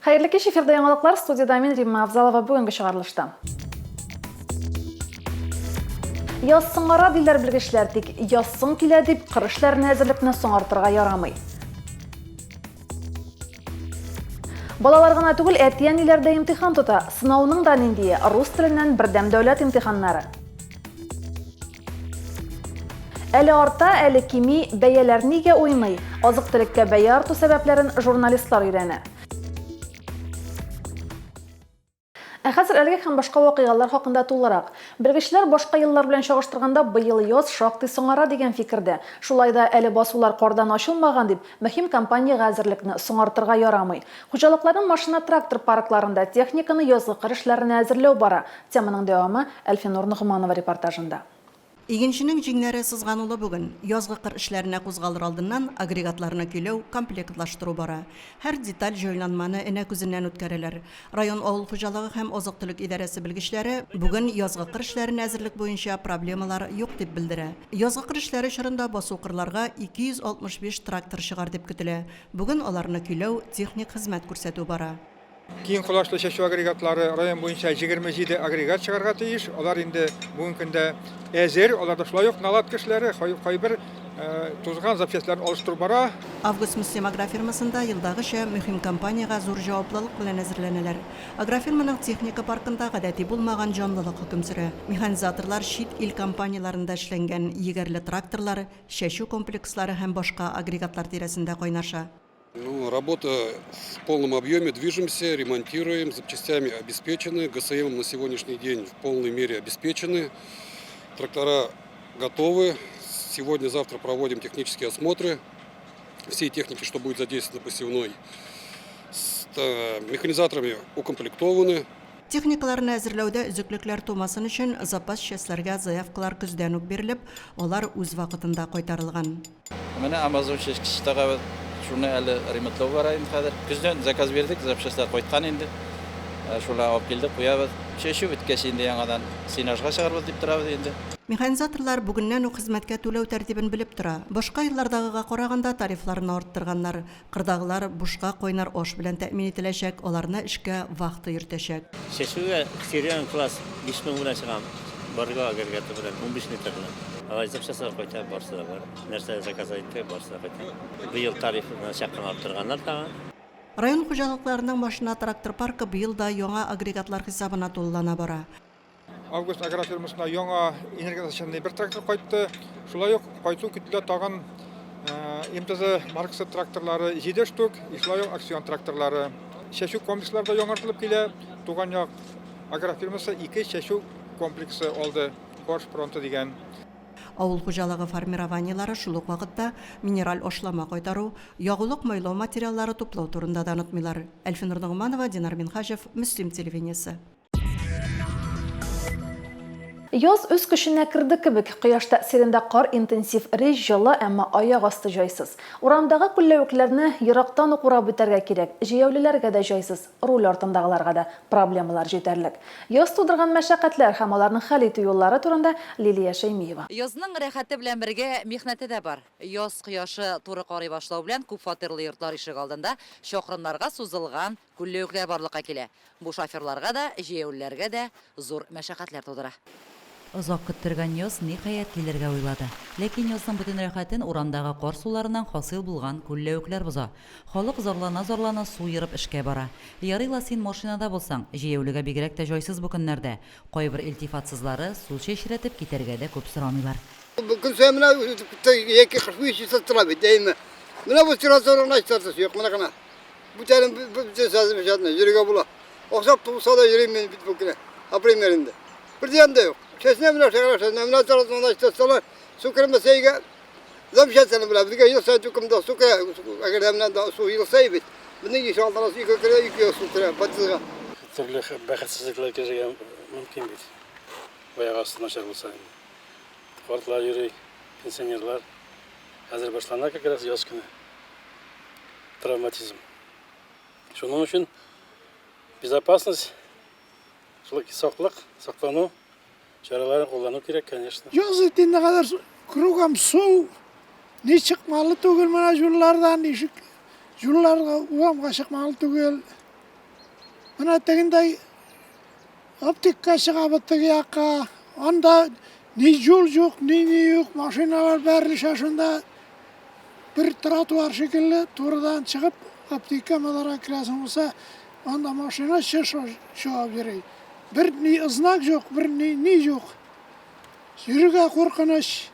Хәерле кич, эфирда яңалыклар, студиядә мин Римма Авзалова бүгенге чыгарылышта. Яз соңара диләр белгечләр, тик яз соң килә дип кыр эшләренә әзерлекне соңартырга ярамый. Балалар гына түгел, әти-әниләр дә имтихан тота. Сынауның да ниндие? Рус теленнән бердәм дәүләт имтиханнары. Әле арта, әле кими, бәяләр нигә уйный? Азык-төлеккә бәя арту сәбәпләрен журналистлар өйрәнә. Ә хәзер әлеге һәм башка вакыйгалар хакында тулырак. Белгечләр башка еллар белән чагыштырганда быел яз шактый соңара дигән фикердә. Шулай да әле басулар кардан ачылмаган дип, мөһим кампаниягә әзерлекне соңартырга ярамый. Хуҗалыкларның машина-трактор паркларында техниканы язгы кыр эшләренә әзерләү бара. Теманың дәвамы Әлфинур Ногманова репортажында. Игенченең җиңнәре сызганулы бүген. Язгы кыр эшләренә кузгалыр алдыннан агрегатларны көйләү, комплектлаштыру бара. Һәр деталь җайланманы энә күзеннән үткәрәләр. Район авыл хуҗалыгы һәм азык-төлек идарәсе белгечләре бүген язгы кыр эшләренә әзерлек буенча проблемалар юк дип белдерә. Язгы кыр эшләре чорында басу-кырларга 265 трактор чыгар дип көтелә. Бүген аларны көйләү, техник хезмәт күрсәтү бара. Киң колачлы чәчү агрегатлары район буенча 27 агрегат чыгарга тиеш. Алар инде бүгенге көндә әзер. Аларда шулай ук наладка эшләре, кайбер тузган запчастьләрне алыштыру бара. Август-Мөслим агрофирмасында елдагыча мөһим кампаниягә зур җаваплылык белән әзерләнәләр. Агрофирманың техника паркында гадәти булмаган җанлылык хөкем сөрә. Механизаторлар чит ил компанияләрендә эшләнгән егәрле тракторлар, чәчү комплекслары һәм башка агрегатлар тирәсендә кайнаша. Ну, работа в полном объеме, движемся, ремонтируем, запчастями обеспечены, ГСМ на сегодняшний день в полной мере обеспечены, трактора готовы, сегодня-завтра проводим технические осмотры всей техники, что будет задействовано посевной, с механизаторами укомплектованы. Техникаларны әзерләүдә өзеклекләр тумасын өчен запас частьләргә заявкалар көздән үк бирелеп, алар үз вакытында кайтарылган. Менә Амазон чәчкече тагабыз. Шуны әле ремонтлау бара инде хәзер. Көздән заказ бирдек, запчастьлар кайткан инде. Шулар алып килдек, куябыз. Чәчү беткәч инде яңадан сенажга чыгарбыз дип торабыз инде. Механизаторлар бүгеннән үк хезмәткә түләү тәртибен белеп тора. Башка еллардагыга караганда тарифларны арттырганнар. Кырдагылар бушка кайнар аш белән тәэмин ителәчәк, аларны эшкә вахта йөртәчәк. Чәчүгә Сириан класс 5000 белән чыгам, Барга агрегаты белән, 15 метрлы. Алай запчастьлар кайта, барсы да бар. Нәрсә заказ иттек, барсы да кайта. Быел тарифны чак кына арттырганнар тагын. Район хуҗалыкларының машина-трактор паркы быел да яңа агрегатлар хисабына тулылана бара. Август агрофирмасына яңа энергонасыщенный бер трактор кайтты. Шулай ук кайту көтелә тагын МТЗ маркасы тракторлары 7 штук, и шулай ук Аксион тракторлары. Чәчү комплекслары да яңартылып килә. Туган як агрофирмасы ике чәчү комплексы алды, Корж фронты дигән. Авыл хуҗалыгы формированиеләре шул ук вакытта минераль ашлама кайтару, ягулык-майлау материаллары туплау турында да онытмыйлар. Әлфинур Ногманова, Динар Минһаҗев, Мөслим телевидениесе. Яз үз көченә керде кебек. Кояш тәэсирендә кар интенсив эри, җылы, әмма аяк асты җайсыз. Урамдагы күлләвекләрне ерактан ук урап үтәргә кирәк. Җәяүлеләргә дә җайсыз, руль артындагыларга да проблемалар җитәрлек. Яз тудырган мәшәкатьләр һәм аларны хәл итү юллары турында Лилия Шәймиева. Язның рәхәте белән бергә михнәте дә бар. Яз кояшы туры карый башлау белән күпфатирлы йортлар ишегалдында чакрымнарга сузылган Күлләвекләр барлыкка килә. Бу шоферларга да, җәяүлеләргә дә зур мәшәкатьләр тудыра. Озак көттергән яз, ниһаять, килергә уйлады. Ләкин язның бөтен рәхәтен урамдагы кар суларыннан хасил булган күлләвекләр боза. Халык зарлана-зарлана су ерып эшкә бара. Ярый ла син машинада булсаң, җәяүлегә бигрәк тә җайсыз бу көннәрдә. Кайбер илтифатсызлары су чәчрәтеп китәргә дә күп сорамыйлар. Көн саен менә яки кыш буе чистартыла тора бит, әйеме. Менә бу тротуарны гына чистартасы юк, менә гына. Бүтәнен бөтен сәзеп йөрергә була. Аксап туса да йөрим мин бит бу кенә. Апрель инде. Бер дигән дә юк. Чәченә менә шәгәрә чәченә менә таратмана чәчсәләр, су кермәсә өйгә замечательно белә. Безгә ел саен түкемдә су керә. Әгәр дә менә да су елса бит. Безнең ишек алдына су ике керә, ике су керә подъездга. Төрле бәхетсезлекләр килергә мөмкин бит. Аяк асты начар булса инде. Картлар йөри, пенсионерлар. Хәзер башлана как раз яз көне. Травматизм. Шуның өчен безопасность, шул саклык, саклану чараларын куллану кирәк, конечно. Яз итенә кадәр кругом су, ни чыкмалы түгел менә юллардан, ничек юлларга, урамга чыкмалы түгел. Менә тегендәй аптекка чыгабыз теге якка. Анда ни юл юк, ни ни юк, машиналар бәрелешә шунда. Бер тротуар шикелле турыдан чыгып аптека мазарга керәсең булса, анда машина чыгып йөри. Бер ни знак юк, бер ни ни юк. Йөрергә куркыныч.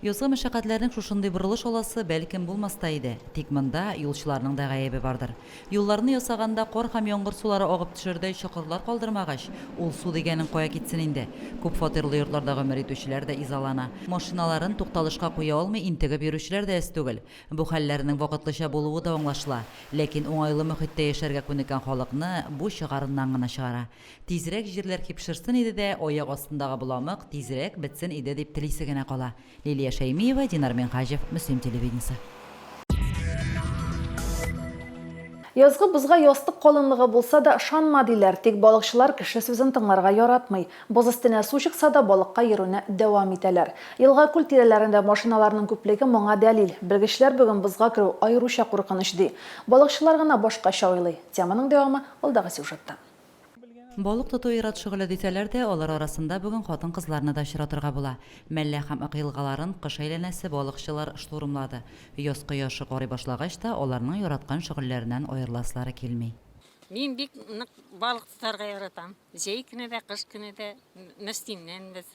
Язгы мәшәкатьләрнең шушындый борылыш аласы, бәлкем, булмас та иде. Тик монда юлчыларның да гаебе бардыр. Юлларны ясаганда кар һәм яңгыр сулары агып төшәрдәй чокырлар калдырмагач, ул су дигәнең кая китсен инде? Күп фатирлы йортларда гомер итүчеләр дә изалана. Машиналарын тукталышка куя алмый интегеп йөрүчеләр дә әз түгел. Бу хәлләрнең вакытлыча булуы да аңлашыла. Ләкин уңайлы мохиттә яшәргә күнеккән халыкны бу чыгарыннан гына чыгара. Тизрәк җирләр кипшерсен иде дә, аяк астындагы боламык тизрәк бетсен иде дип телисе генә кала. Лилия Шәймиева, Динар Минһаҗев, Мөслим телевидениесе. Язгы бозга ястык калынлыгы булса да, ышанма, диләр. Тик балыкчылар кеше сүзен тыңларга яратмый. Боз өстенә су чыкса да, балыкка йөрүне дәвам итәләр. Елга-күл тирәләрендә машиналарның күплеге моңа дәлил. Белгечләр бүген бозга керү аеруча куркыныч, ди. Балыкчылар гына башкача уйлый. Теманың дәвамы алдагы сюжетта. Балык тоту ир-ат шөгыле дисәләр дә, алар арасында бүген хатын-кызларны да очратырга була. Мәллә һәм Ык елгаларын кыш әйләнәсе балыкчылар штурмлады. Яз кояшы карый башлагач та, аларның яраткан шөгыльләреннән аерыласылары килми. Мин бик нык балык тотарга яратам. Җәй көне дә, кыш көне дә Мөслимнән без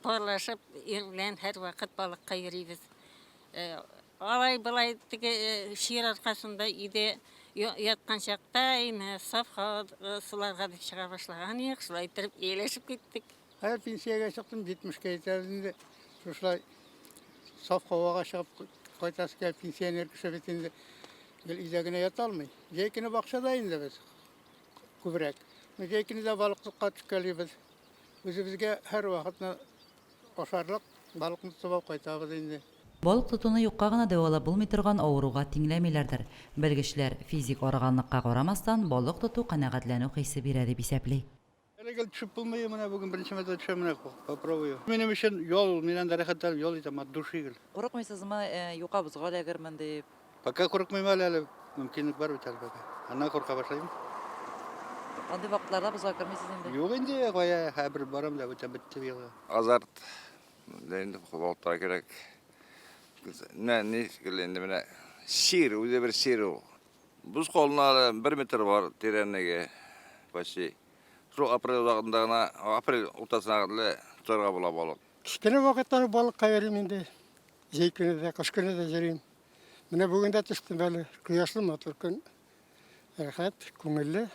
парлашып ир белән һәрвакыт балыкка йөрибез. Алай-болай теге чир аркасында өйдә яткан чакта, менә саф һава суларга дип чыга башлаган идек, шулай иттереп ияләшеп киттек. Хәзер пенсиягә чыктым, 70-кә җитәбез инде. Шушылай саф һавага чыгып кайтасы килә, пенсионер кеше бит инде гел өйдә генә ята алмый. Җәй көне бакчада инде без күбрәк. Җәй көне дә балыклыкка төшкәлибез. Үзебезгә һәрвакытны Ашарлык балыкны тотып алып кайтабыз инде. Балык тотуны юкка гына дәвалап булмый торган авыруга тиңләмиләрдер. Белгечләр, физик арыганлыкка карамастан, балык тоту канәгатьләнү хисе бирә дип исәпли. Әле гел төшеп булмый, менә бүген беренче мәртәбә төшәм, менә попробую. Минем өчен ял ул, мин анда рәхәтләнеп ял итәм, от души гел. Курыкмыйсызмы, юка бозга эләгермен дип? Пока курыкмыйм әле, әле мөмкинлек бар бит әле пока. Аннан курка башлыйм. Андый вакытларда бозга кермисез инде? Юк инде, кая, хәбер барам да бетә бетте дело. Азарт инде балта кирәк. Менә ни шикелле инде менә сир, үзе бер сир ул. Боз калынлыгы бер метр бар тирәнлеге почти. Шул апрель азагында гына, апрель уртасына хәтле тотарга була балык. Кечкенә вакыттан ук балыкка йөрим инде. Җәй көне дә, кыш көне дә йөрим. Менә бүген дә төштем әле. Кояшлы матур көн. Рәхәт, күңелле.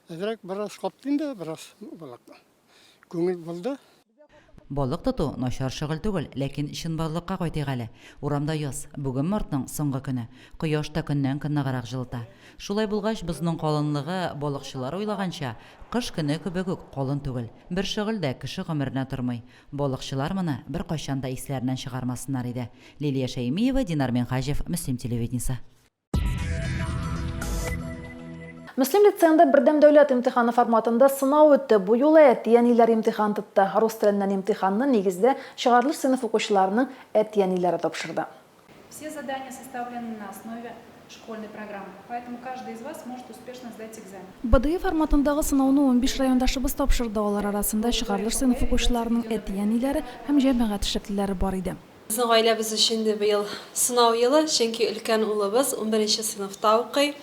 Әзрәк бераз капты инде, бераз балык. Күңел булды. Балык тоту начар шөгыль түгел, ләкин чынбарлыкка кайтыйк әле. Урамда яз, бүген мартның соңгы көне. Кояш та көннән-көн ныграк җылыта. Шулай булгач, бозның калынлыгы, балыкчылар уйлаганча, кыш көне кебек үк калын түгел. Бер шөгыль дә кеше гомеренә тормый. Балыкчылар моны беркайчан да исләреннән чыгармасыннар иде. Лилия Шәймиева, Динар Минһаҗев, Мөслим телевидениесе. Мөслим лицеенда бердәм дәүләт имтиханы форматында сынау үтте. Бу юлы әти-әниләр имтихан тотты. Рус теленнән имтиханны, нигездә, чыгарылыш сыйныф укучыларының әти-әниләре тапшырды. Все задания составлены на основе школьной программы, поэтому каждый из вас может успешно сдать экзамен. БДИ форматындагы сынауны 15 райондашыбыз тапшырды, алар арасында чыгарылыш сыйныф укучыларының әти-әниләре һәм җәмәгать эшлеклеләре бар иде. Безнең гаиләбез өчен инде быел сынау елы, чөнки өлкән улыбыз унберенче сыйныфта укый.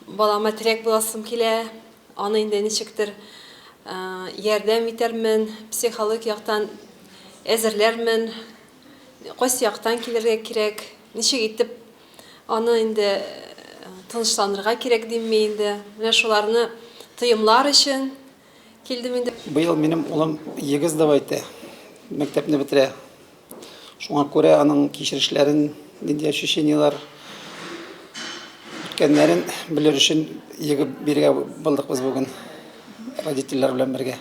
Балама терәк буласым килә, аны инде ничектер ярдәм итәрмен, психологик яктан әзерләрмен, кайсы яктан килергә кирәк, ничек итеп аны инде тынычландырырга кирәк димме инде. Менә шуларны тоемлар өчен килдем инде. Быел минем улым ЕГЭ сдавать итә, мәктәпне бетерә. Шуңа күрә аның кичерешләрен, нинди ощущениеләр үткәннәрен белер өчен ЕГЭ бирергә булдык без бүген родительләр белән бергә.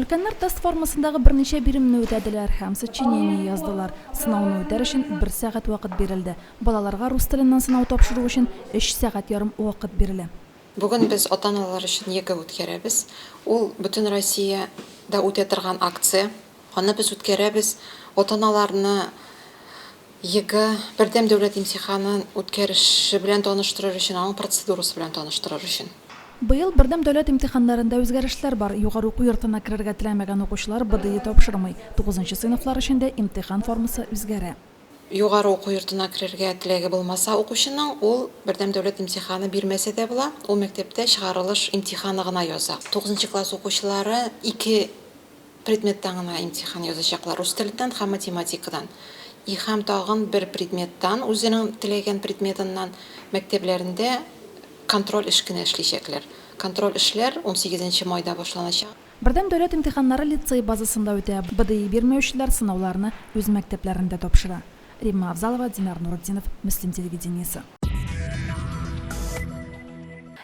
Өлкәннәр тест формасындагы берничә биремне үтәделәр һәм сочинение яздылар. Сынауны үтәр өчен бер сәгать вакыт бирелде. Балаларга рус теленнән сынау тапшыру өчен өч сәгать ярым вакыт бирелә. Бүген без ата-аналар өчен ЕГЭ үткәрәбез. Ул бөтен Россиядә үтә торган акция. Аны без үткәрәбез ата-аналарны ЕГЭ, бердәм дәүләт имтиханын үткәреше белән таныштырыр өчен, аның процедурасы белән таныштырыр өчен. Быел бердәм дәүләт имтиханнарында үзгәрешләр бар. Югары уку йортына керергә теләмәгән укучылар БДИ тапшырмый. Тугызынчы сыйныфлар өчен дә имтихан формасы үзгәрә. Югары уку йортына керергә теләге булмаса укучының, ул бердәм дәүләт имтиханы бирмәсә дә була, ул мәктәптә чыгарылыш имтиханы гына яза. Тугызынчы класс укучылары ике предметтан гына имтихан язачаклар, рус теленнән һәм математикадан. И һәм тагын бер предметтан, үзенең теләгән предметыннан мәктәпләрендә контроль эш кенә эшличәкләр. Контроль эшләр унсигезенче майда башланачак. Бердәм дәүләт имтиханнары лицей базасында үтә. БДИ бирмәүчеләр сынауларны үз мәктәпләрендә тапшыра. Римма Авзалова, Динар Нуретдинов, Мөслим телевидениесе.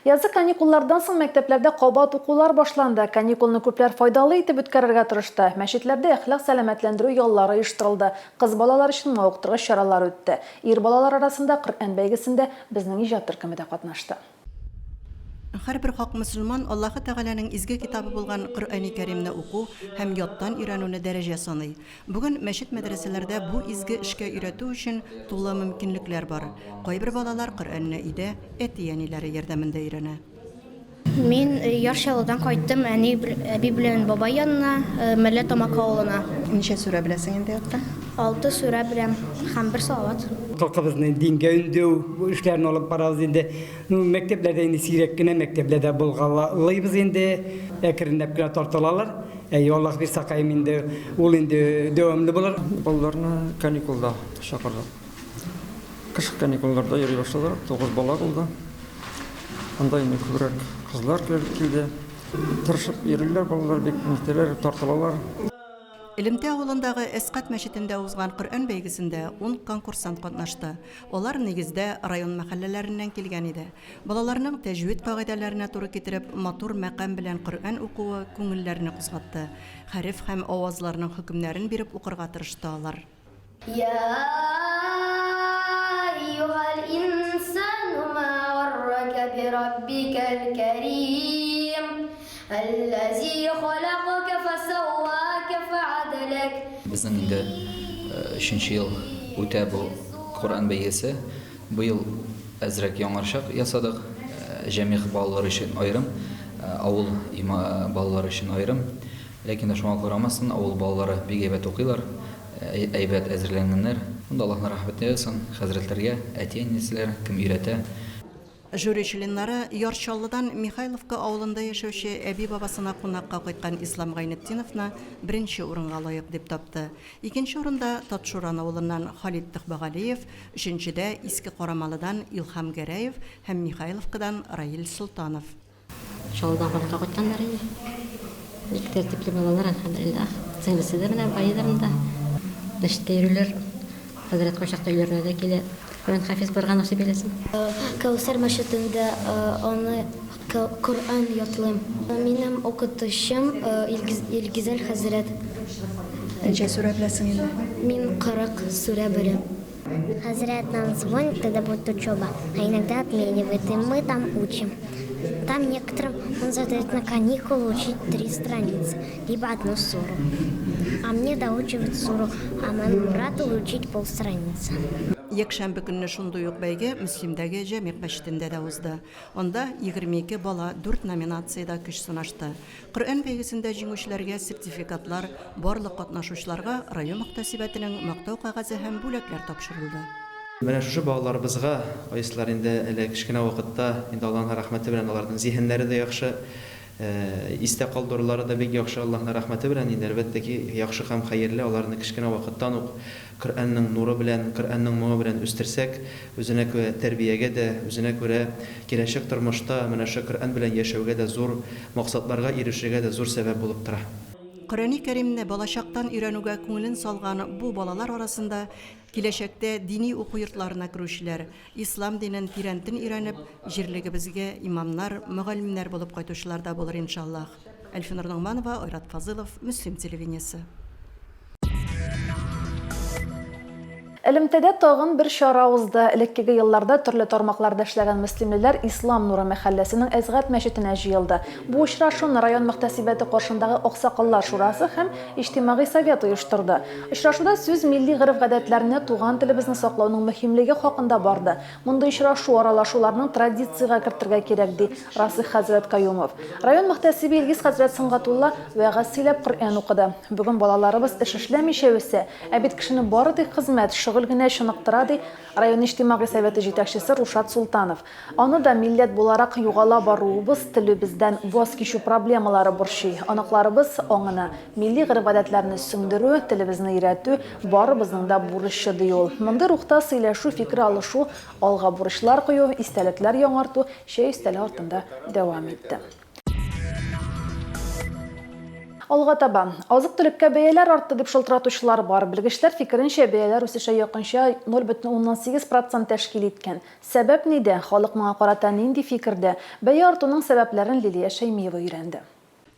Язгы каникуллардан соң мәктәпләрдә кабат укулар башланды. Каникулны күпләр файдалы итеп үткәрергә тырышты. Мәчетләрдә әхлак-сәламәтләндерү яллары оештырылды, кыз балалар өчен мавыктыргыч чаралар үтте. Ир балалар арасында Коръән бәйгесендә безнең иҗат төркеме дә катнашты. Һәрбер хак мөселман Аллаһы Тәгаләнең изге китабы булган Коръәни Кәримне уку һәм яттан өйрәнүне дәрәҗә саный. Бүген мәчет-мәдрәсәләрдә бу изге эшкә өйрәтү өчен тулы мөмкинлекләр бар. Кайбер балалар Коръәнне өйдә әти-әниләре ярдәмендә өйрәнә. Мин Яр Чаллыдан кайттым, әни, әби белән бабай янына, Мәллә Тамак авылына. Ничә сүрә беләсең инде яттан? Алты сүрә беләм һәм бер салават. Халкыбызны дингә өндәү эшләрен алып барабыз инде. Ну, мәктәпләрдә инде сирәк кенә мәктәпләрдә булгалыйбыз инде. Әкренләп кенә тартылалар. Әйе, Аллаһ бирсә, каем инде ул инде дәвамлы булыр. Балаларны каникулда чакырдык. Кышкы каникулларда йөри башладылар. 9 бала булды. Анда инде күбрәк кызлар килде. Тырышып йөриләр балалар, бик нитәләр, тартылалар. Элемтә авылындагы Әскать мәчетендә узган Коръән бәйгесендә ун конкурсант катнашты. Алар, нигездә, район мәхәлләләреннән килгән иде. Балаларның тәҗвид кагыйдәләренә туры китереп, матур мәкам белән Коръән укуы күңелләрне кузгатты. Хәреф һәм авазларның хөкемнәрен биреп укырга тырышты алар. Йа әйюһәл инсану ма гаррака бираббикәл кәрим, әлләзи халакака фәсәүвака фәгадәләк. Безнең инде өченче ел үтә бу Коръән бәйгесе. Быел әзрәк яңарчак ясадык. Җәмигъ балалары өчен аерым, авыл балалары өчен аерым. Ләкин дә шуңа карамастан, авыл балалары бик әйбәт укыйлар, әйбәт әзерләнгәннәр. Монда Аллаһның рәхмәте яусын хәзрәтләргә, әти-әниләр, кем өйрәтә. Жюри членнары Яр Чаллыдан Михайловка авылында яшәүче әби-бабасына кунакка кайткан Ислам Гайнетдиновны беренче урынга лаек дип тапты. Икенче урында, Татшуран авылыннан Халит Төхбәгалиев, өченчедә, Иске Карамалыдан Илһам Гәрәев һәм Михайловкадан Раил Солтанов. Чаллыдан кунакка кайтканнар иде. Бик тәртипле балалар, әлхәмдүлилләһ. Сеңлесе дә менә Аида монда. Мәчеткә йөриләр. Хәзрәт кайчакта өйләренә дә килә. Коръән хафиз булырга насыйп әйләсен. Кәүсәр мәчетендә аны Коръән ятлыйм. Минем укытучым Илгизәр хәзрәт. Ничә сүрә беләсең инде? Мин 40 сүрә беләм. Хәзрәт нам звонит, когда будет учеба, а иногда отменивает, и мы там учим. Там некоторым он задает на каникулы учить три страницы, либо одну суру. А мне доучивать суру, а моему брату учить полстраницы. Якшәмбе көнне шундый ук бәйге Мөслимдәге Җәмигъ мәчетендә дә узды. Анда 22 бала дүрт номинациядә көч сынашты. Коръән бәйгесендә җиңүчеләргә сертификатлар, барлык катнашучыларга район мөхтәсибәтенең Мактау кәгазе һәм бүләкләр тапшырылды. Менә шушы балаларыбызга, кайсылар инде әле кечкенә вакытта, инде Аллаһның рәхмәте белән аларның зиһеннәре дә яхшы, истә калдырулары да бик яхшы, Аллаһның рәхмәте белән, инде әлбәттә ки, яхшы һәм хәерле аларны кечкенә вакыттан ук Коръәннең нуры белән, Коръәннең моңы белән үстерсәк, үзенә күрә тәрбиягә дә, үзенә күрә киләчәк тормышта менә шушы Коръән белән яшәүгә дә зур максатларга ирешергә дә зур сәбәп булып тора. Коръәни Кәримне балачактан өйрәнүгә күңелен салган бу балалар арасында киләчәктә дини уку йортларына керүчеләр, ислам динен тирәнтен өйрәнеп, җирлегебезгә имамнар, мөгаллимнәр булып кайтучылар да булыр, иншаллаһ. Әлфинур Ногманова, Айрат Фазылов, Мөслим телевидениесе. Элемтәдә тагын бер чара узды. Элеккеге елларда төрле тармакларда эшләгән мөслимлеләр Ислам нуры мәхәлләсенең Әзгать мәчетенә җыелды. Бу очрашуны район мөхтәсибәте каршындагы Аксакаллар шурасы һәм Иҗтимагый совет оештырды. Очрашуда сүз милли гореф-гадәтләрне, туган телебезне саклауның мөһимлеге хакында барды. Мондый очрашу, аралашуларның традициягә кертергә кирәк, ди Расыйх хәзрәт Каюмов. Район мөхтәсибе Илгиз хәзрәт Сөнгатулла вәгазь сөйләп Коръән укыды. Бүген балаларыбыз эш эшләмичә үсә. Ә бит кешене бары тик хезмәт, шөгыль генә чыныктыра, ди район иҗтимагый советы җитәкчесе Рушат Солтанов. Аны да милләт буларак югала баруыбыз, телебездән ваз кичү проблемалары борчый. Оныкларыбыз аңына милли гореф-гадәтләрне сеңдерү, телебезне өйрәтү, барыбызның да бурычы, ди ул. Мондый рухта сөйләшү, фикер алышу, алга бурычлар кую, истәлекләр яңарту чәй өстәле артында дәвам итте. Алга таба. Азык-төлеккә бәяләр артты, дип шылтыратучылар бар. Белгечләр фикеренчә, бәяләр үсеше якынча 0,8 процент тәшкил иткән. Сәбәп нидә? Халык моңа карата нинди фикердә? Бәя артуның сәбәпләрен Лилия Шәймиева өйрәнде.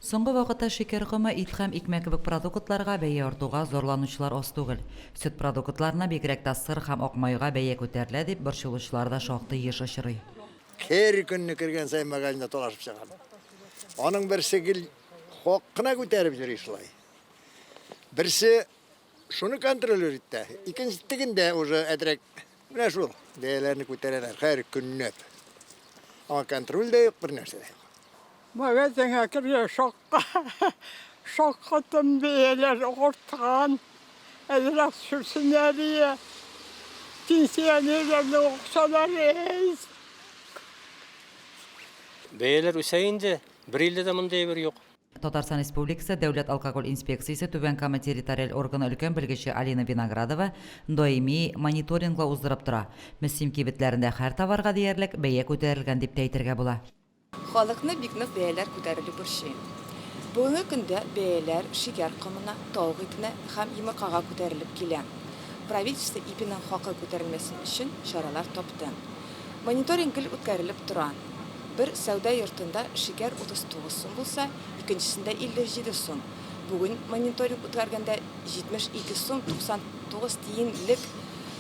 Соңгы вакытта шикәр комы, ит һәм икмәк кебек продуктларга бәя артуга зарланучылар аз түгел. Сөт продуктларына, бигрәк тә сыр һәм ак майга бәя күтәрелә дип борчылучылар да шактый еш очрый. Һәр көнне кергән саен магазинда талашып чыгам. Аның берсе гел хак кына күтәреп йөри шулай. Берсе шуны контролер итә, икенче тегендә уже әдрәк. Менә шул бәяләрне күтәрәләр һәр көнне. Аңа контроль дә юк, бер нәрсә дә юк. Магазинга кергәч шокка, шаккаттым, бәяләр арткан. Әзрәк төшерсеннәр иде. Пенсионерларның акчалары әз. Бәяләр үсә инде. Бер илдә дә мондый әйбер юк. Татарстан Республикасы Дәүләт алкоголь инспекциясе Түбән Кама территориаль органы өлкән белгече Алина Виноградова даими мониторинглау уздырып тора. Мөслим кибетләрендә һәр товарга диярлек бәя күтәрелгән дип тә әйтергә була. Халыкны бик нык бәяләр күтәрелү борчый. Бүгенге көндә бәяләр шикәр комына, тавык итенә һәм йомыркага күтәрелеп килә. Правительство ипинең хакы күтәрелмәсен өчен чаралар тапты. Мониторинг гел үткәрелеп тора. Бер сәүдә йортында шикәр 39 сум булса, икенчесендә 57 сум. Бүген мониторинг үткәргәндә 72 сум 99 тиенлек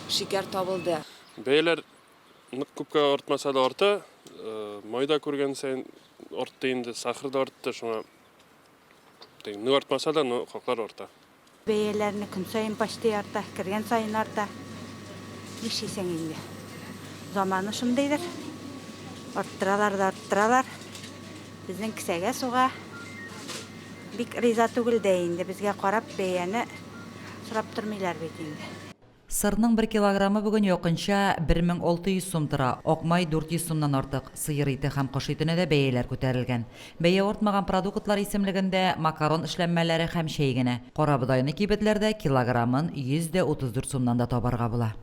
шикәр табылды. Бәяләр Нык күпкә артмаса да арта. Май да күргән саен артты инде, сахар да артты, шуңа нык артмаса да, но хаклар арта. Бәяләрне көн саен почти арта, кергән саен арта. Нишлисең инде? Заманы шундыйдыр. Арттыралар да арттыралар. Безнең кесәгә суга. Бик риза түгел дә инде, безгә карап бәяне сорап тормыйлар бит инде. Сырның бер килограммы бүген якынча 1600 сум тора, ак май 400 сумнан артык, сыер ите һәм кош итенә дә бәяләр күтәрелгән. Бәя артмаган продуктлар исемлегендә макарон эшләнмәләре һәм чәй генә. Карабодайны кибетләрдә килограммын 134 сумнан да табарга була.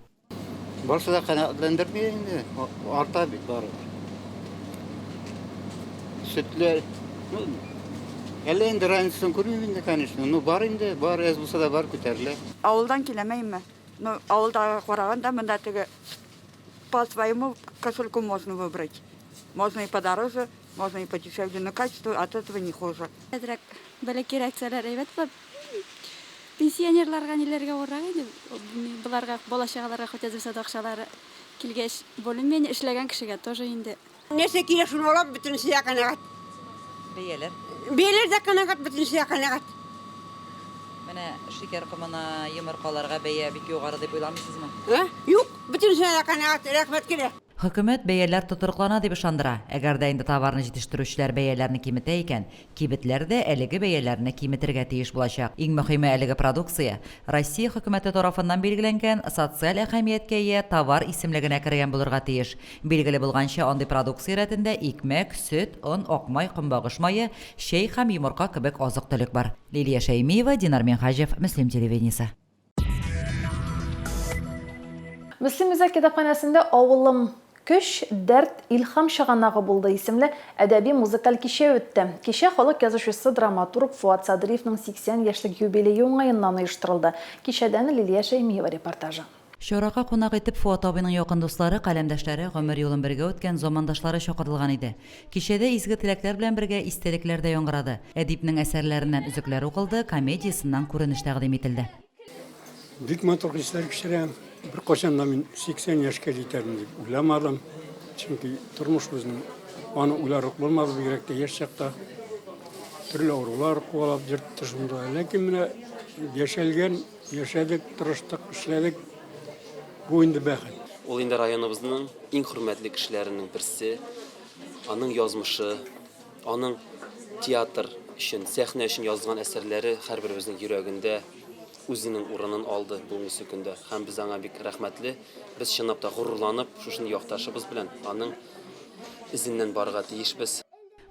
Барысы да канәгатьләндерми инде, арта бит барыбер. Сөтләр, ну, әллә инде разницасын күрмим инде, конечно. Ну, бар инде, бар, әз булса да бар, күтәрелә. Авылдан киләм, әйме. Ну, авылдагы караганда монда теге по своему кошельку можно выбрать. Можно и подороже, можно и подешевле, но качество от этого не хуже. Әзрәк бәләкәйрәк сәләр әйбәт була. Пенсионерларга ниләргә авыррак инде. Боларга, бала-чагаларга хоть әз булса да акчалары килгәч, более-менее эшләгән кешегә тоже инде. Нәрсә кирәк, шуны алам, бөтенесе дә канәгать. Бәяләр? Бәяләр дә канәгать, бөтенесе дә канәгать. Менә шикәр комына, йомыркаларга бәя бик югары дип уйламыйсызмы? Ә? Юк, бөтенесенә дә канәгать, рәхмәт кенә. Хөкүмәт бәяләр тотрыклана дип ышандыра. Әгәр дә инде товарны җитештерүчеләр бәяләрне киметә икән, кибетләр дә әлеге бәяләрне киметергә тиеш булачак. Иң мөхиме әлеге продукция Россия Хөкүмәте тарафыннан билгеләнгән социаль әһәмияткә ия товар исемлегенә кергән булырга тиеш. Билгеле булганча, андый продукция рәтендә икмәк, сөт, он, ак май, көнбагыш мае, чәй һәм йомырка кебек азык-төлек бар. Лилия Шәймиева, Динар Минһаҗев, Мөслим телевидениесе. Мөслим үзәк китапханәсендә Авылым, көч, дәрт, илһам чыганагы булды исемле әдәби-музыкаль кичә үтте. Кичә халык язучысы, драматург Фоат Садриевның 80 яшьлек юбилее уңаеннан оештырылды. Кичәдән Лилия Шәймиева репортажы. Чарага кунак итеп Фоат абыйның якын дуслары, каләмдәшләре, гомер юлын бергә үткән замандашлары чакырылган иде. Кичәдә изге теләкләр белән бергә истәлекләр дә яңгырады. Әдипнең әсәрләреннән өзекләр укылды, комедиясеннән күренеш тәкъдим ителде. Бик матур хисләр кичерәм. Беркайчан да мин 80 яшькә җитәрмен дип уйламадым. Чөнки тормыш безнең аны уйларлык булмады, бигрәк тә яшь чакта. Төрле авырулар куалап йөртте шунда. Ләкин менә яшәлгән, яшәдек, тырыштык, эшләдек. Бу инде бәхет. Ул инде районыбызның иң хөрмәтле кешеләренең берсе. Аның язмышы, аның театр өчен, сәхнә өчен язган әсәрләре һәрберебезнең йөрәгендә үзенең урынын алды бүгенге көндә һәм без аңа бик рәхмәтле. Без чынлап та горурланып, шушындый якташыбыз белән аның эзеннән барырга тиешбез.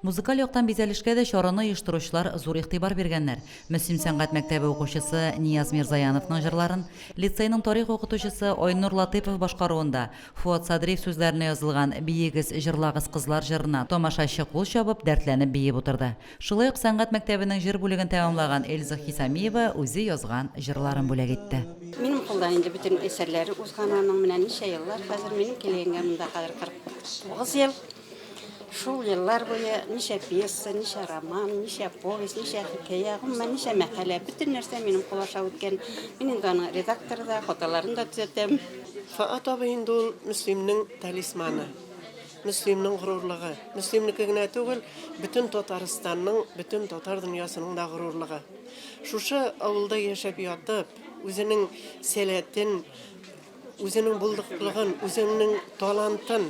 Музыкаль яктан бизәлешкә дә чараны оештыручылар зур игътибар биргәннәр. Мөслим сәнгать мәктәбе укучысы Нияз Мирзаяновның җырларын, лицейның тарих укытучысы Айнур Латыйпов башкаруында Фоат Садриев сүзләренә язылган Биегез, җырлагыз, кызлар җырына тамашачы кул чабып, дәртләнеп биеп утырды. Шулай ук сәнгать мәктәбенең җыр бүлеген тәмамлаган Эльза Хисамиева үзе язган җырларын бүләк итте. Минем кулдан инде бөтен әсәрләре узган аның, менә ничә еллар хәзер, минем килгәнгә монда хәзер 49 ел. Шул еллар буе ничә пьеса, ничә роман, ничә повесть, ничә хикәя, гомумән, ничә мәкалә, бөтен нәрсә минем кул аша үткән. Мин инде аның редакторы да, хаталарын да төзәтәм. Фоат абый инде ул Мөслимнең талисманы. Мөслимнең горурлыгы. Мөслимнеке генә түгел, бөтен Татарстанның, бөтен татар дөньясының да горурлыгы. Шушы авылда яшәп ятып, үзенең сәләтен, үзенең булдыклыгын, үзенең талантын,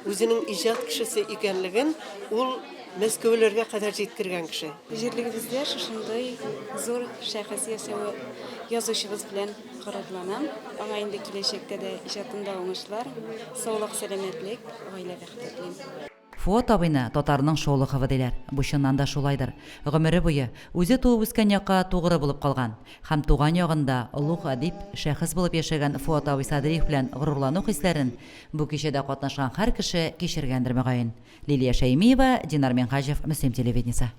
үзенең иҗат кешесе икәнлеген ул Мәскәүләргә кадәр җиткергән кеше. Җирлегебездә шушындый зур шәхес яшәве язучыбыз белән Горурланам. Аңа инде киләчәктә дә иҗатында уңышлар, саулык, сәламәтлек, гаилә бәхете телим. Фоат абыйны татарның Шолоховы диләр. Бу чыннан да шулайдыр. Гомере буе, үзе туып үскән якка тугры булып калган һәм туган ягында олуг әдип, шәхес булып яшәгән Фоат абый Садриев белән горурлану хисләрен бу кичәдә катнашкан һәр кеше кичергәндер, мөгаен. Лилия Шәймиева, Динар Минһаҗев, Мөслим телевидениесе.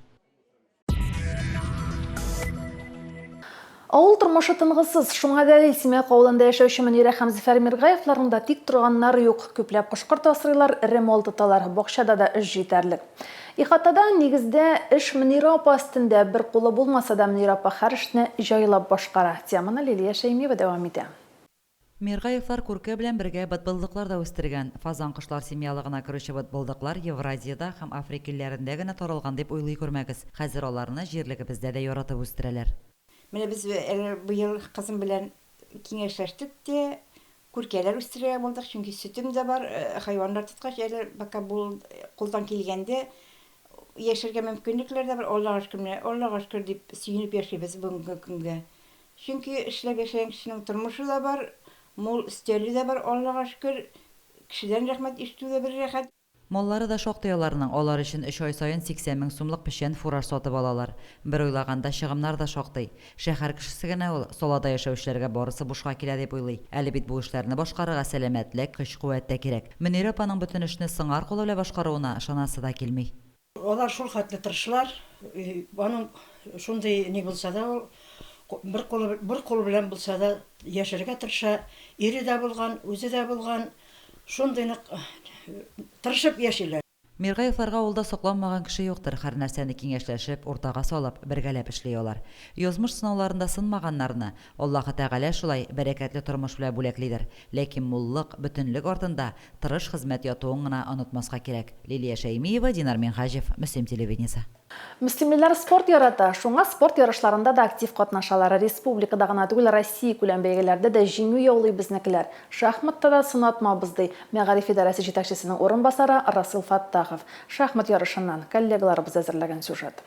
Авыл тормышы тынгысыз, шуңа дәлил Симәк авылында яшәүче Мөнирә һәм Зөфәр Миргаевларның да тик торганнары юк. Күпләп кош-корт асрыйлар, эре мал тоталар, бакчада да эш җитәрлек. Ихатада, нигездә, эш Мөнирә апа өстендә, бер кулы булмаса да Мөнирә апа һәр эшне җайлап башкара. Теманы Лилия Шәймиева дәвам итә. Миргаевлар күркә белән бергә бытбылдыклар да үстергән. Фазан кошлар семьялыгына керүче бытбылдыклар Евразиядә һәм Африка илләрендә генә таралган дип уйлый күрмәгез. Хәзер аларны җирлегебездә дә яратып үстерәләр. Менә без әле быел кызым белән киңәшләштек тә, күркәләр үстерергә булдык, чөнки сөтем дә бар, хайваннар тоткач әле пока бу кулдан килгәндә яшәргә мөмкинлекләр дә бар, Аллага шөкер, менә Аллага шөкер дип сөенеп яшибез бүгенге көнгә. Чөнки эшләп яшәгән кешенең тормышы да бар, мул өстәле дә бар, Аллага шөкер, кешедән рәхмәт ишетү дә бер рәхәт. Маллары да шактый аларның, алар өчен өч ай саен 80 мең сумлык печән, фураж сатып алалар. Бер уйлаганда, чыгымнар да шактый. Шәһәр кешесе генә ул, салада яшәүчеләргә барысы бушка килә дип уйлый. Әле бит бу эшләрне башкарырга сәламәтлек, көч-куәт тә кирәк. Мөнирә апаның бөтен эшне сыңар кулы белән башкаруына ышанасы да килми. Алар шул хәтле тырышлар, аның шундый ни булса да ул бер кулы бер кул белән булса да яшәргә тырыша. Ире дә булган, үзе дә булган. Шундый нык тырышып яшиләр. Миргаевларга авылда сокланмаган кеше юктыр, һәр нәрсәне киңәшләшеп, уртага салып, бергәләп эшли алар. Язмыш сынауларында сынмаганнарны Аллаһы Тәгалә шулай бәрәкәтле тормыш белән бүләклидер. Ләкин муллык, бөтенлек артында Тырыш хезмәт ятуын гына онытмаска кирәк. Лилия Шәймиева, Динар Минһаҗев, Мөслим телевидениесе. Мөслимлеләр спорт ярата, шуңа спорт ярышларында да актив катнашалар. Республикада гына түгел, Россиякүләм бәйгеләрдә дә җиңү яулый безнекеләр. Шахматта да сынатмабыз, ди мәгариф идарәсе җитәкчесенең урынбасары Расил Фәттахов. Шахмат ярышыннан коллегаларыбыз әзерләгән сюжет.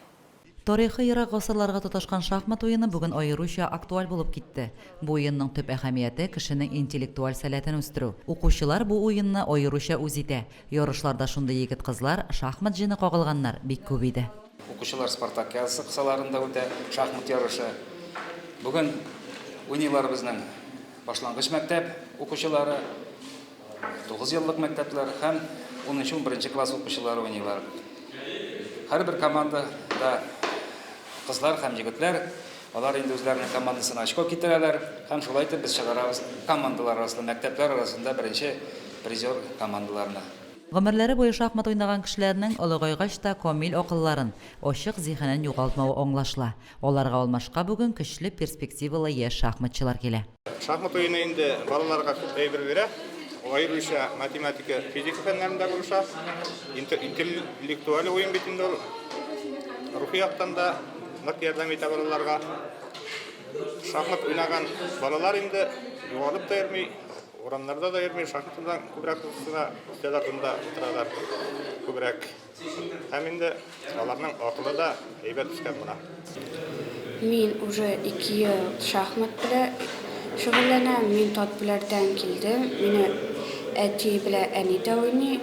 Тарихы ерак гасырларга тоташкан шахмат уены бүген аеруча актуаль булып китте. Бу уенның төп әһәмияте, кешенең интеллектуаль сәләтен үстерү. Укучылар бу уенны аеруча үз итә. Ярышларда шундый егет-кызлар, шахмат җене кагылганнар бик күп иде. Укучылар спартакиадасы кысаларында үтә шахмат ярышы. Бүген уйныйлар безнең башлангыч мәктәп укучылары. Тугызъеллык мәктәпләр һәм унынчы-унберенче класс укучылары уйныйлар. Һәрбер командада кызлар һәм егетләр, алар инде үзләренең командасына очко китерәләр һәм шулай итеп без чыгарабыз командалар арасында, мәктәпләр арасында беренче призер командаларны. Гомерләре буе шахмат уйнаган кешеләрнең олыгайгач та камил акылларын, ачык зиһенен югалтмавы аңлашыла. Аларга алмашка бүген көчле перспективалы яшь шахматчылар килә. Шахмат уены инде балаларга күп әйбер бирә, аеруча математика, физика фәннәрендә булыша. Интеллектуаль уен бит инде ул. Рухи яктан да нык ярдәм итә балаларга. Шахмат уйнаган балалар инде югалып та йөрми, урамнарда да йөрми, шахмат белән күбрәк кызыксына, өстәл артында утыралар күбрәк. Һәм инде аларның акылы да әйбәт үскән була. Мин уже ике ел шахмат белән шөгыльләнәм. Мин Татбүләрдән килдем. Мине әти белән әни дә уйный.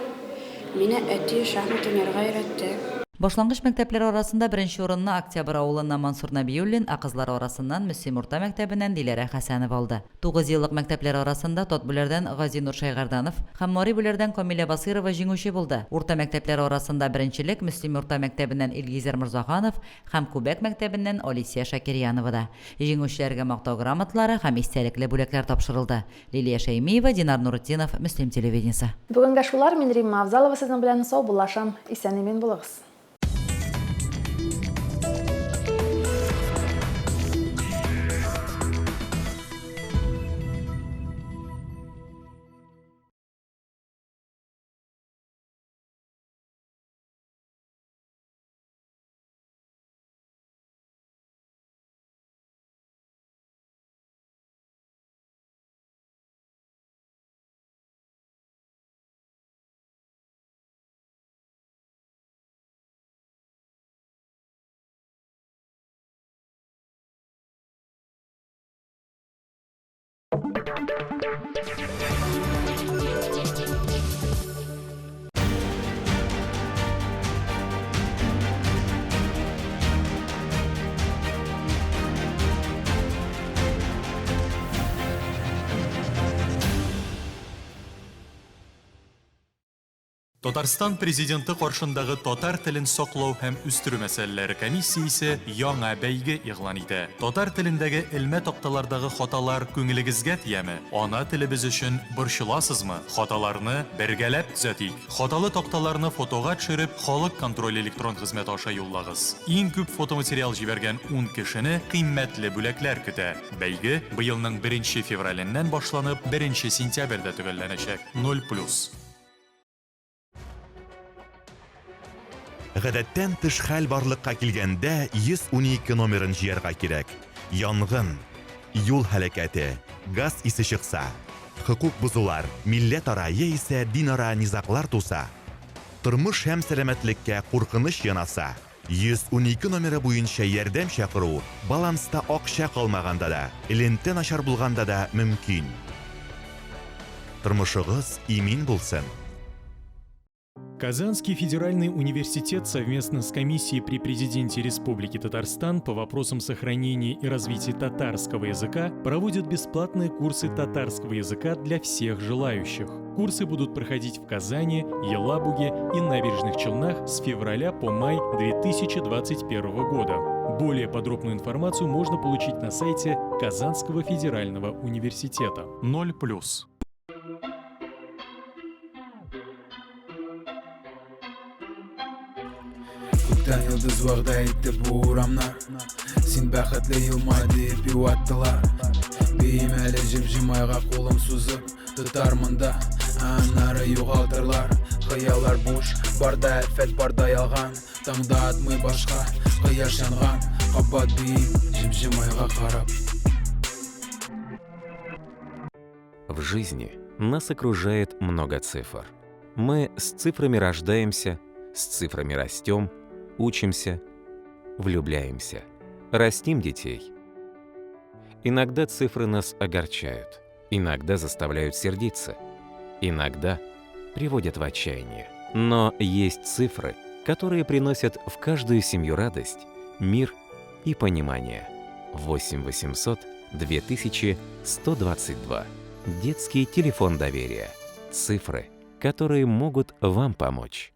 Мине әти шахмат уйнарга өйрәтте. Башлангыч мәктәпләр арасында беренче урынны Октябрь авылыннан Мансур Нәбиуллин, ә кызлар арасыннан Мөслим урта мәктәбеннән Диләрә Хәсәнова алды. Тугызъеллык мәктәпләр арасында Татбүләрдән Газинур Шәйгәрданов һәм Мари Бүләрдән Камилә Басыйрова җиңүче булды. Урта мәктәпләр арасында беренчелек Мөслим урта мәктәбеннән Илгизәр Морзаханов һәм Күбәк мәктәбеннән Алисия Шакирьяновада. Җиңүчеләргә Мактау грамоталары һәм истәлекле бүләкләр тапшырылды. Лилия Шәймиева, Динар Нуретдинов, Мөслим телевидениесе. Бүгенгә шулар, мин Римма Авзалова сезнең белән саубуллашам. Исән-имин булыгыз. Татарстан Президенты каршындагы татар телен саклау һәм үстерү мәсьәләләре комиссиясе яңа бәйге игълан итә. Татар телендәге элмә такталардагы хаталар күңелегезгә тияме? Ана телебез өчен борчыласызмы? Хаталарны бергәләп төзәтик! Хаталы такталарны фотога төшереп, Халык контроле электрон хезмәте аша юллагыз. Иң күп фотоматериал җибәргән ун кешене кыйммәтле бүләкләр көтә. Бәйге быелның беренче февраленнән башланып, беренче сентябрьдә төгәлләнәчәк. Ноль плюс. Гадәттән тыш хәл барлыкка килгәндә 112 номерын җыярга кирәк. Янгын, юл һәлакәте, газ исе чыкса, хокук бозулар, милләтара яисә динара низаглар туса, тормыш һәм сәламәтлеккә куркыныч янаса, 112 номеры буенча ярдәм чакыру баланста акча калмаганда да, элемтә начар булганда да мөмкин. Тормышыгыз имин булсын! Казанский федеральный университет совместно с комиссией при президенте Республики Татарстан по вопросам сохранения и развития татарского языка проводит бесплатные курсы татарского языка для всех желающих. Курсы будут проходить в Казани, Елабуге и Набережных Челнах с февраля по май 2021 года. Более подробную информацию можно получить на сайте Казанского федерального университета. 0+. Күктән йолдыз вәгъдә итте бу урамнар Син бәхетле елмай диеп юаттылар Биим әле җем-җем айга кулым сузып Тотармын да, ә аннары югалтырлар Хыяллар буш, бар да афәт, бар да ялган Таңда атмый башка, кояш янган Кабат биим, җем-җем айга карап В жизни нас окружает много цифр. Мы с цифрами рождаемся, с цифрами растем, учимся, влюбляемся, растим детей. Иногда цифры нас огорчают, иногда заставляют сердиться, иногда приводят в отчаяние. Но есть цифры, которые приносят в каждую семью радость, мир и понимание. 8 800 2122. Детский телефон доверия. Цифры, которые могут вам помочь.